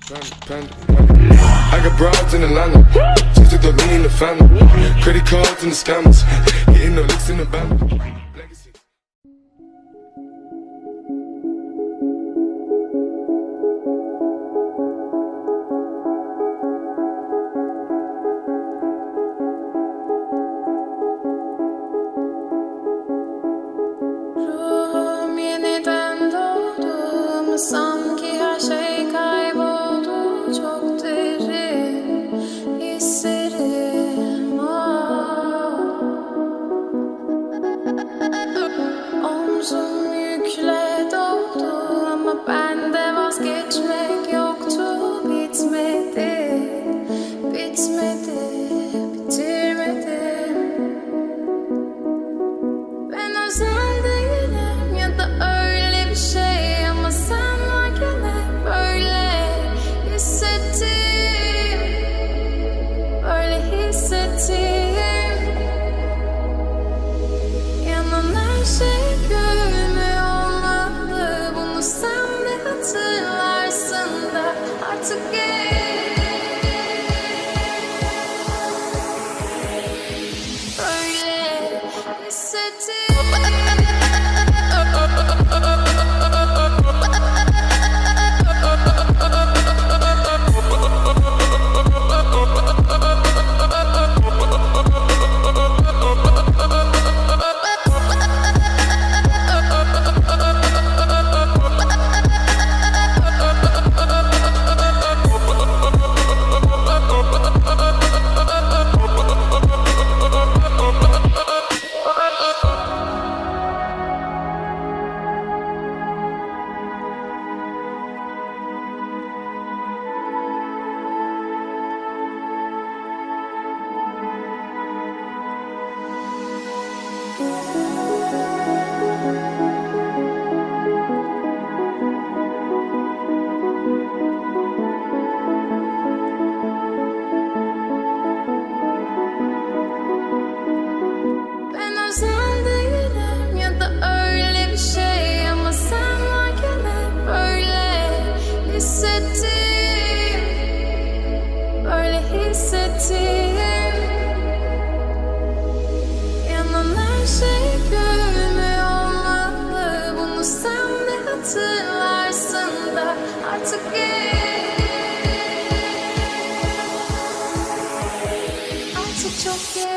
I got broads in Atlanta. Just took the lean in the family. Credit cards and the scammers. Hitting the licks in the band. Legacy. Ruhum yeniden doğdu ama sanki her şey kayboldu. Çok derin hislerim ah. Omzum yükle doldu ama bende vazgeçmek yoktu. Bitmedi, bitmedi, bitirmedim. Ben özel değilim ya da öyle bir şey ama sen varken hep böyle hissettim. Böyle hissettim. Yanan her şey gül mü olmalı? Bunu sen de hatırlarsın da artık geç. Öyle hissettim. Ben özel değilim ya da öyle bir şey ama sen varken hep böyle hissettim. Böyle hissettim. Yanan her şey gül mü olmalı? Bunu sen de hatırlarsın da artık geç. Artık çok geç.